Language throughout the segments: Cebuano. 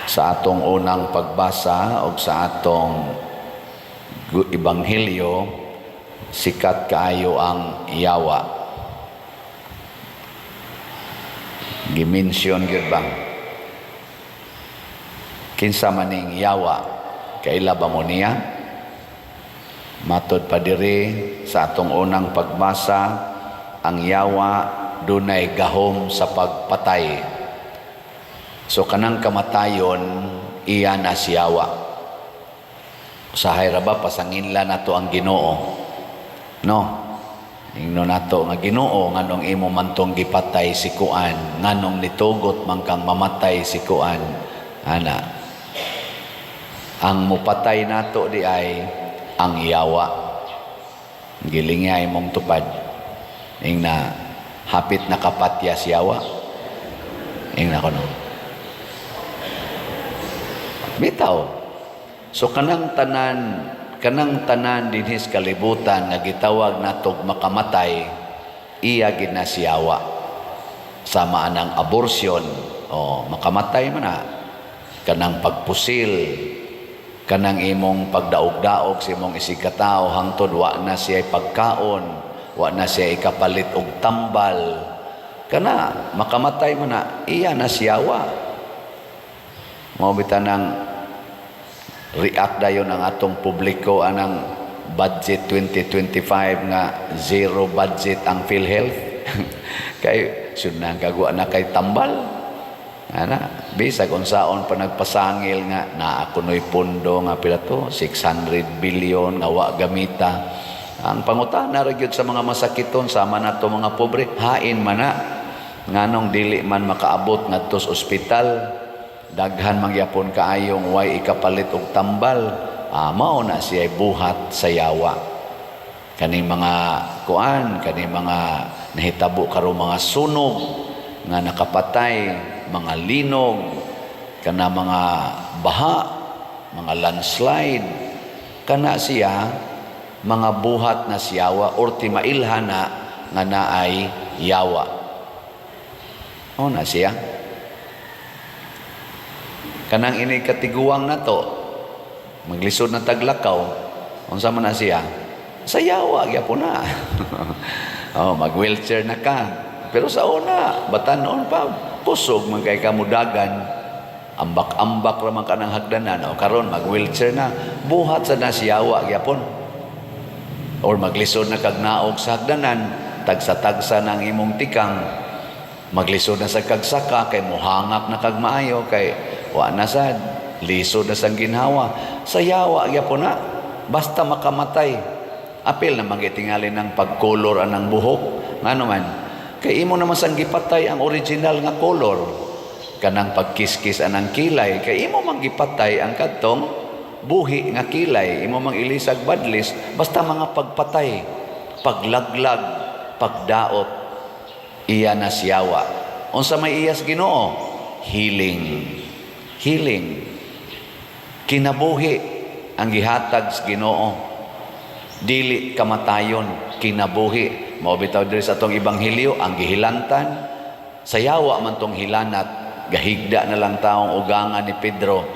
Sa atong unang pagbasa o sa atong ebanghelyo, sikat kaayo ang yawa. Gimensyon gyud ba? Kinsa maning yawa? Kaila ba mo niya? Matod pa diri sa atong unang pagbasa, ang yawa dunay gahom sa pagpatay. So kanang kamatayon, iya na siyawa. Usahay ra ba pasanginla nato ang Ginoo? No? Ingno nato nga, "Ginoo, nganong imo man tong gipatay si kuan? Nganong nitugot man kang mamatay si kuan?" Ana. Ang mupatay nato di ay ang yawa. Gilingay mong tupad. Ingna, "Hapit nakapatya si yawa." Ingna ko no. Bitaw. So kanang tanan dinhis kalibutan nga gitawag natog makamatay, iya gid na siyawa. Sama anang abortion, oh, makamatay man na. Kanang pagpusil, kanang imong pagdaog-daog sa imong isigkatao hangtod wa na siya pagkaon, wa na siya ikapalit og tambal. Kana makamatay man na, iya na siyawa. Mao bitaw nang react dayon ang atong publiko anang budget 2025 nga zero budget ang PhilHealth, kay sunan kagwa na kay tambal ana. Bisag unsaon pa nagpasangil nga naa kunoy pondo nga pila to, 600 billion nga wa gamita, ang pangutana ra gyud sa mga masakiton sama nato mga pobre, hain man na, nganong dili man makaabot ngadto sa ospital, daghan mangyapon kaayong way ikapalit og tambal? Ah, mao na siya buhat sa yawa. Kaning mga kuan, kaning mga nahitabo karon, mga sunog nga nakapatay, mga linog kana, mga baha, mga landslide, kana siya mga buhat na siyawa or timailhan na nga naay yawa. O na siya kanang ini katiguang na to, maglisod na taglakaw, unsa man na siya? Sa yawa gyapon na. Oh, mag wheelchair na ka, pero sa una, batanon pa, kusog man kay kamudagan, ambak-ambak ra man ka ng hagdanan. O karon mag wheelchair na, buhat sa nasiyawa gyapon. Or maglisod na kag naog sa hagdanan, tagsa-tagsa ng imong tikang, maglisod na sa kagsaka kay muhangak na kag maayo kay wa na sad, lisod na sang ginhawa. Sa yawa gyapon na, basta makamatay. Apil na magitingali ng pagkolor anang buhok, ngano man kay imo naman sang gipatay ang original nga color. Kanang pagkiskis anang kilay, kay imo man gipatay ang kadtong buhi nga kilay, imo mang ilisag badlis. Basta mga pagpatay, paglaglag, pagdaot, iya na siyawa. Unsa may iyas Ginoo? Healing, healing, kinabuhi ang gihatag sa Ginoo, dili kamatayon, kinabuhi. Mao bitaw diri sa atong ebanghelyo, ang gihilantan sa yawa man tong hilanat, gahigda na lang taong ugangan ni Pedro.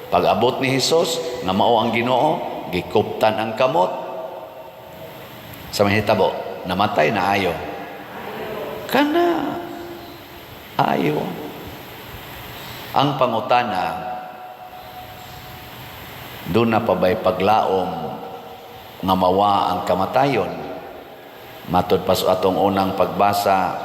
Pag abot ni Hesus nga mao ang Ginoo, gikuptan ang kamot. Sa mahitabo, namatay na ayo kana ayo. Ang pangutana, doon na pa ba'y paglaom nga mawa ang kamatayon? Matod pa sa atong unang pagbasa,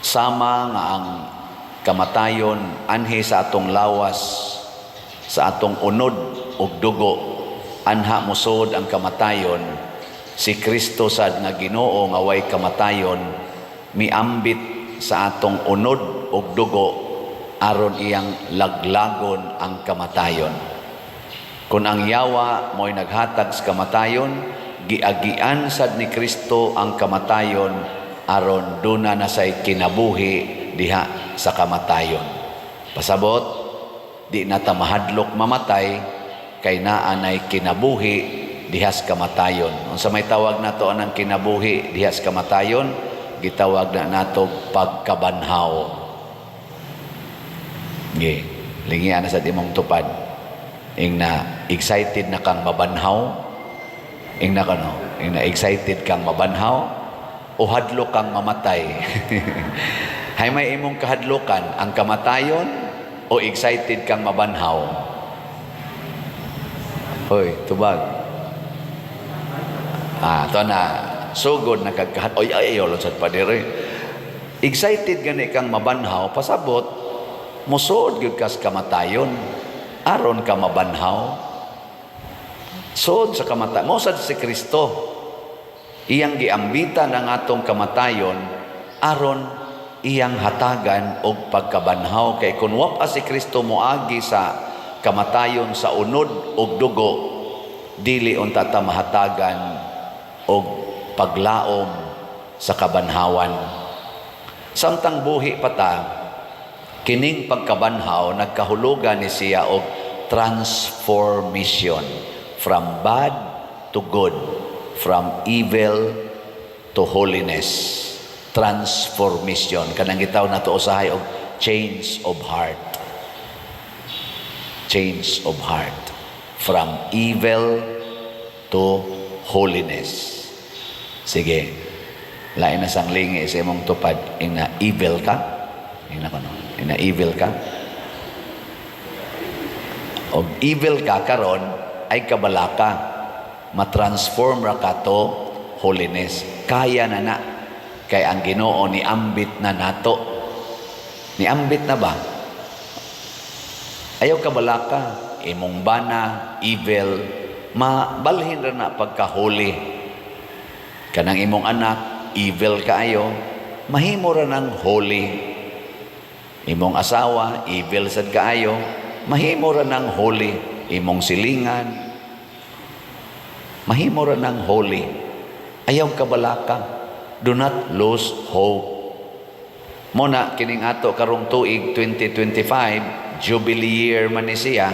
sama nga ang kamatayon anhi sa atong lawas, sa atong unod ug dugo, anha musod ang kamatayon, si Kristo sad nga Ginoo nga way kamatayon miambit sa atong unod ug dugo aron iyang laglagon ang kamatayon. Kung ang yawa mo'y naghatag sa kamatayon, giagian sad ni Kristo ang kamatayon aron duna na say kinabuhi diha sa kamatayon. Pasabot, di na ta mahadlok mamatay kay naa nay kinabuhi diha sa kamatayon. Unsa may tawag nato anang kinabuhi diha sa kamatayon? Gitawag na nato pagkabanhaw. Ge. Lingian na sa imong tupad. Ing na excited na kang mabanhaw. Ing na kano, ing na excited kang mabanhaw o hadlok kang mamatay? Hay may imong kahadlokan, ang kamatayon o excited kang mabanhaw? Hoy, tubag. Ah, to na sugod na kagkahat. Oy, ay, ay, sad pa dire. Excited gani kang mabanhaw, pasabot musuod gyud kas kamatayon aron ka mabanhaw. Suod sa kamatayon. Mao sad si Kristo. Iyang giambitan ang atong kamatayon aron iyang hatagan og pagkabanhaw, kay kun wa pa si Kristo moagi sa kamatayon sa unod og dugo, dili unta ta mahatagan og paglaom sa kabanhawan. Samtang buhi pa ta, kining pagkabanhaw nagkahulugan ni siya og transformation from bad to good, from evil to holiness. Transformation kanang gitawag nato usahay og change of heart, change of heart from evil to holiness. Sige, lain na sang lingi sa imong tupad. Ing na evil ka, ing na kono, ing na evil ka og evil ka karon, ay kabalaka, matransform ra ka to holiness. Kaya na na kay ang Ginoo ni ambit na nato, ni ambit na ba. Ayaw kabalaka, imong bana evil, mabalhin ra na pagka-holy. Kanang imong anak evil kaayo, mahimo ra ng holy. Imong asawa evil sad kaayo, mahimo ra ng holy. Imong silingan, mahimo ra ng holy. Ayaw kabalaka. Do not lose hope. Mao na kining ato karong tuig 2025, Jubilee year man ni siya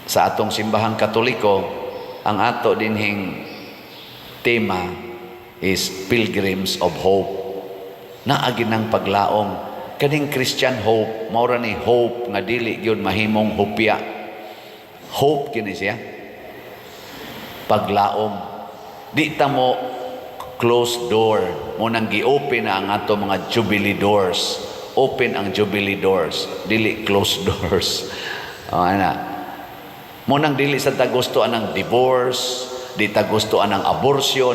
sa atong Simbahang Katoliko. Ang ato dinhing tema is Pilgrims of Hope. Naagi ng paglaom. Kaning Christian hope, mao ra ni hope nga dili gyud mahimong hupya. Hope kini siya. Paglaom. Di ta mo closed door. Mao nang gi-open na ang ato mga jubilee doors. Open ang jubilee doors, dili closed doors. Oh, ana. Mao nang dili sa ta gusto anang divorce, di ta gusto anang abortion.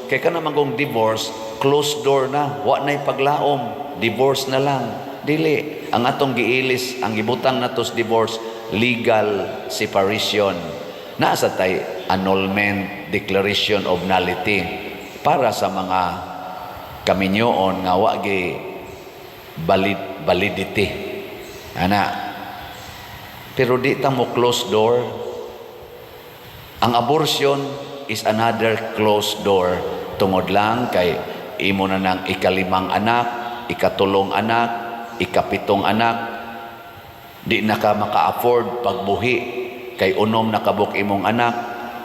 Kay kana man kung divorce, closed door na, wa na'y paglaom, divorce na lang. Dili. Ang atong giilis, ang gibutang nato sa divorce, legal separation. Naa sa tay annulment, declaration of nullity para sa mga kaminyoon nga wa gi validity. Ana. Pero di ta mo close door. Ang abortion is another closed door. Tungod lang kay imo na ng ikalimang anak, ikatulong anak, ikapitong anak, di na ka maka-afford pagbuhi kay unom na kabuk imong anak.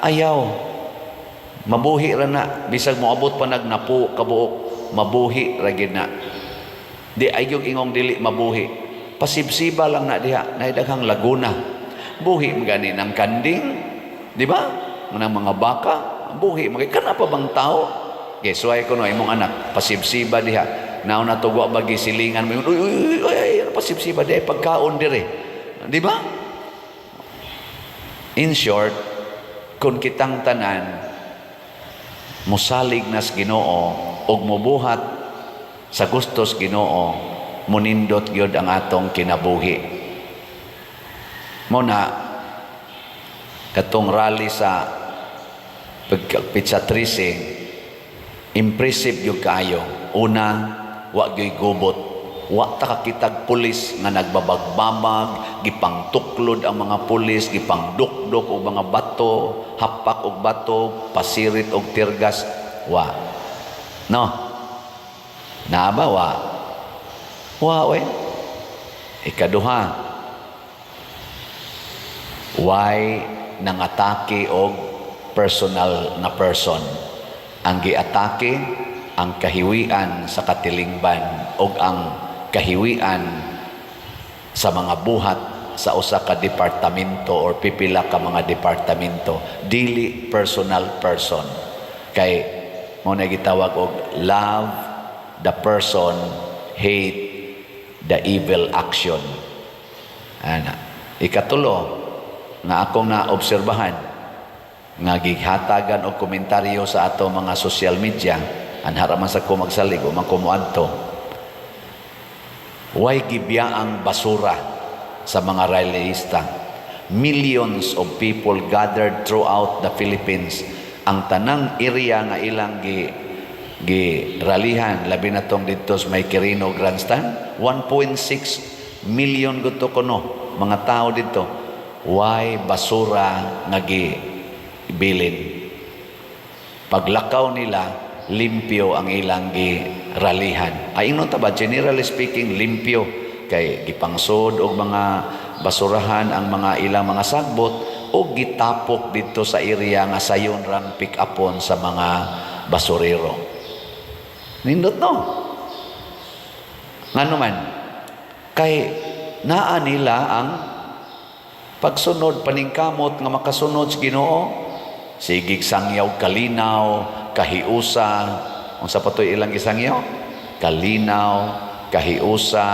Ayaw. Mabuhi ra na, bisag moabot pa nagnapo kabuok, mabuhi ra gyud na. Di ay yung ingong dili mabuhi. Pasibsiba lang na diha, na daghang laguna. Buhi man gani ng kanding, di ba? Ng mga baka, buhi man kana pa bang tao? Okay, suway ko no imong anak, pasibsiba diha. Naon na tugwa bagi silingan mo, "Uy, uy, uy, uy, ano pasibsiba diha, pagkaon dire." Di ba? In short, kung kitang tanan musalig nas Ginoo ug mubuhat sa gustos Ginoo, munindot gyud ang atong kinabuhi. Mao na katong rally sa petsa 13, impressive gyud kaayo. Una, wa gyud gubot. Wa ta kakitag pulis nga nagbabagbabag, gipangtuklod ang mga pulis, gipangdukdok og mga bato, hapak og bato, pasirit og teargas. Wa. No? Naa ba wa? Wa we. Ikaduha, why nangatake og personal na person? Ang giatake ang kahiwian sa katilingban og ang kahiwian sa sa mga buhat sa usa ka departamento or pipila ka mga departamento, dili personal person, kay mao na gitawag og love the person, hate the evil action, ana. Ikatulo nga akong naobserbahan nga gihatagan og komentaryo sa ato mga social media, anhara man sa ko magsalig o man ko moadto, way gibiyaang basura sa mga rallyista. Millions of people gathered throughout the Philippines. Ang tanang area nga ilang gi gi ralihan, labi na tong didto sa may Quirino Grandstand, 1.6 million guto kuno mga tao didto. Way basura nga gibilin. Paglakaw nila, limpyo ang ilang giralihan. Ay, ingon ta ba, generally speaking, limpyo kay gipangsod og mga basurahan ang mga ilang mga sagbot o gitapok didto sa area nga sayon rang pick upon sa mga basurero. Nindot, no? Ngano man? Kay naa nila ang pagsunod, paningkamot nga makasunod sa Ginoo. Sigig sangyaw kalinaw, kahiusa. Unsa pa to'y ilang gisangyaw? Kalinaw, kahiusa.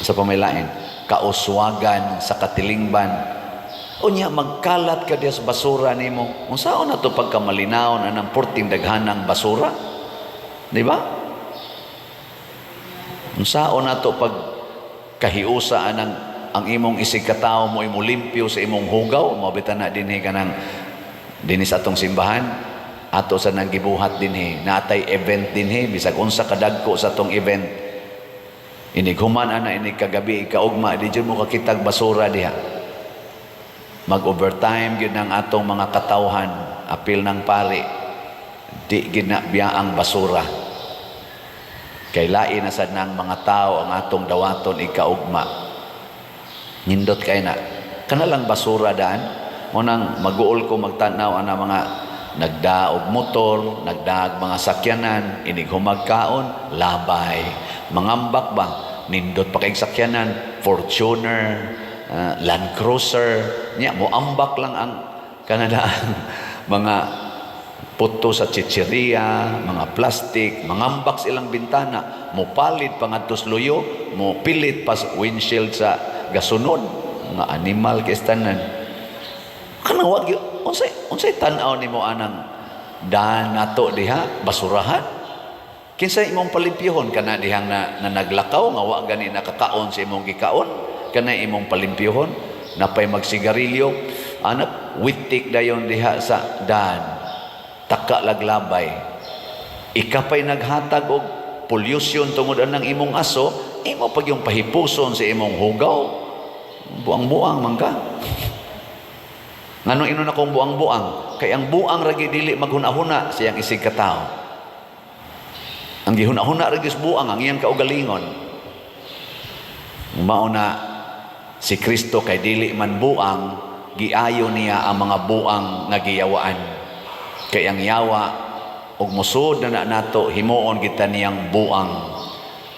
Sa pamilain, kauswagan sa katilingban. Unya magkalat ka diya sa basura nimo. Unsaon na to pagkamalinaw anang porting daghanang basura? Di ba? Unsaon na to pag kahiusa anang ang imong isig katawo mo imo limpyo sa imong hugaw? Mao bitaw na dinhi kanang dinhi sa atong simbahan, ato sa nang gibuhat dinhi, natay event dinhi, bisag unsa kadagko sa atong event, inig human ana, inig kagabi, kaugma, di jud mo kakitag basura diha. Mag overtime gyud ang atong mga katawhan, apil ng pari, di gid na biyaang basura kay lain na sad nang mga tao ang atong dawaton ikaugma. Nindot kay na kana lang basura daan mo nang maguol ko magtanaw ana mga nagdaog motor, nagdaag mga sakyanan, inig humagkaon, labay, mangambak ba, nindot pa kay sakyanan, Fortuner, Land Cruiser, nya moambak lang ang kanada mga puto sa chichiria, mga plastic, mangambak sa ilang bintana, mopalit pa ngadto sa luyo, mopilit pa sa windshield sa gasunod, mga animal kay tanan. Kana wag unsay unsay tan-aw nimo anang daan nato diha, basurahan? Kinsa imong palimpyuhon kana dihang na naglakaw nga wa gani nakakaon sa imong gikaon? Kana imong palimpyuhon? Napay magsigarilyo, anak witik dayon diha sa daan. Taka laglabay. Ikapay naghatag og pollution tungod anang imong aso, imo pag yung pahipuson sa imong hugaw. Buang-buang man ka. Ngano inon akong buang-buang? Kay ang buang ragi dili maghuna-huna siyang isig katao. Ang gihuna-huna ragi sa buang ang iyang kaugalingon. Mao na si Kristo kay dili man buang, giayo niya ang mga buang nga giyawaan. Kay ang yawa ug musod na nato, himuon kita niyang buang.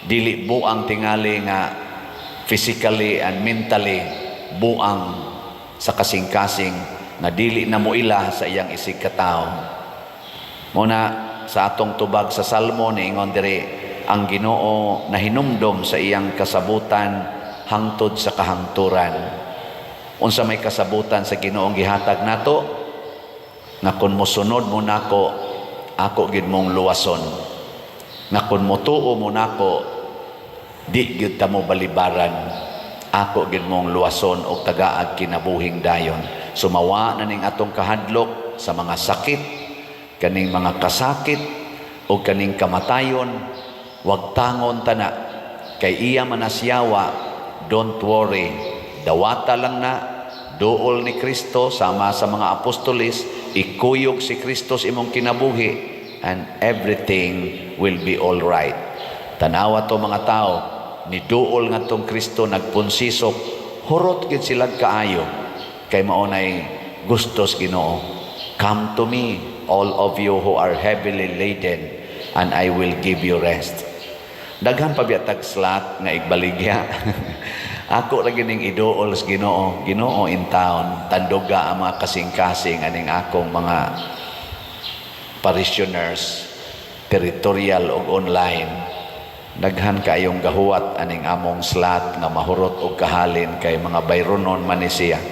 Dili buang tingali nga physically and mentally buang sa kasing-kasing nga dili na moila sa iyang isig katao. Muna sa atong tubag sa Salmo, niingon diri ang Ginoo nahinumdom sa iyang kasabutan hangtod sa kahangturan. Unsa may kasabutan sa Ginoong gihatag nato? Nga kun mosunod mo nako, ako gid mong luwason. Nga kun motuo mo nako, di gyud ta mo balibaran. Ako gid mong luwason og tagaag kinabuhing dayon. Sumawa na ning atong kahadlok sa mga sakit, kaning mga kasakit o kaning kamatayon, wag tangon tana kay iya manasyawa. Don't worry, dawata lang na duol ni Kristo sama sa mga apostoles, ikuyog si Kristo sa imong kinabuhi and everything will be all right. Tanawa to mga tao ni duol ngadtong Kristo, nagpunsisok, hurot gid sila kaayo kay mao nay gustos Ginoo. "Come to me, all of you who are heavily laden, and I will give you rest." Daghan pa biya tag slot nga igbaligya. Ako lagi ning iduol sa Ginoo, Ginoo in town, tanduga ang mga kasing-kasing aning akong mga parishioners, territorial ug online. Daghan kayong gahuwat aning among slot nga mahurot og kahalin kay mga bayronon man ni siya.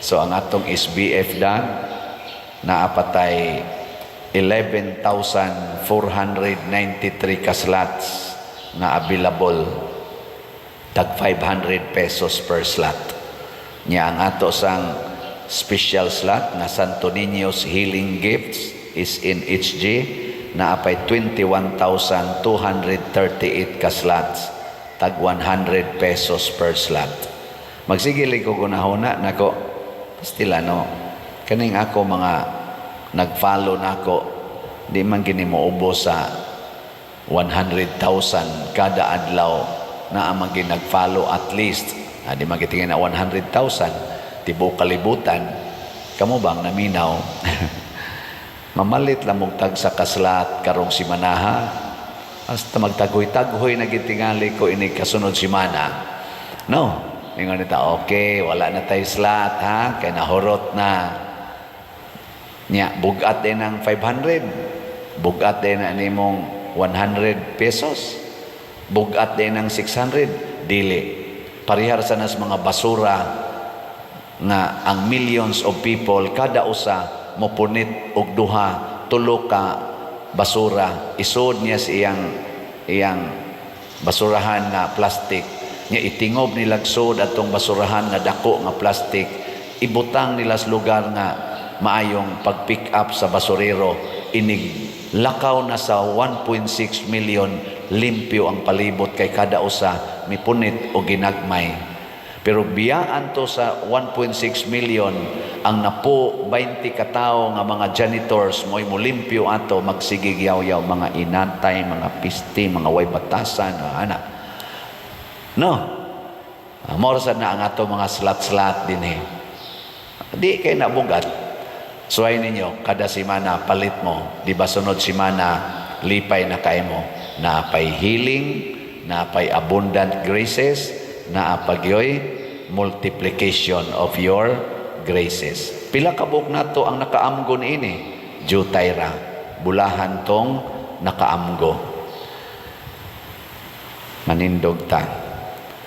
So ang atong SBF dan naa pa tay 11,493 ka slots na available, tag 500 pesos per slot. Nya ang ato sang special slot nga Santo Niño's Healing Gifts is in HG, naa pay 21,238 ka slots, tag 100 pesos per slot. Magsige ko gunahuna nako, pastila no, kaning ako mga nag-follow nako, di man gini moubos sa 100,000 kada adlaw na ang mga nag-follow at least. Di man gitingin na 100,000 tibuok kalibutan. Kamo bang naminaw, mamalit lang mong tag sa ka-slot karong simanaha, hasta magtaghoy-taghoy na gitingali ko ini kasunod simana, no? Ingon nita, "Okay, wala na tayo slot ha, kay nahurot na." Nya bugat din ang 500, bugat din na nimong 100 pesos, bugat din ang 600. Dili parehar sa nas mga basura nga ang millions of people kada usa mopunit og duha, tulo ka basura, isod niya sa iyang iyang basurahan nga plastic nya, itingob nila sod atong basurahan nga dako nga plastic, ibutang nila sa lugar nga maayong pag-pick up sa basurero. Inig lakaw na sa 1.6 million, limpyo ang palibot kay kada usa mipunit o ginagmay. Pero biyaan to sa 1.6 million, ang napo 20 katao nga mga janitors mo'y mulimpyo ato, magsigig yaw-yaw, mga inatay, mga piste, mga way batasan, mga ana. No. Mao sad na ang ato mga slot-slot din eh. Di kay nabugat. Suway ninyo, kada simana palit mo, di ba sunod simana lipay na kay mo. Naapay healing, naapay abundant graces, naapagyoy multiplication of your graces. Pila ka buok nato ang nakaamgo niini? Jutay ra. Bulahan tong nakaamgo. Manindog ta.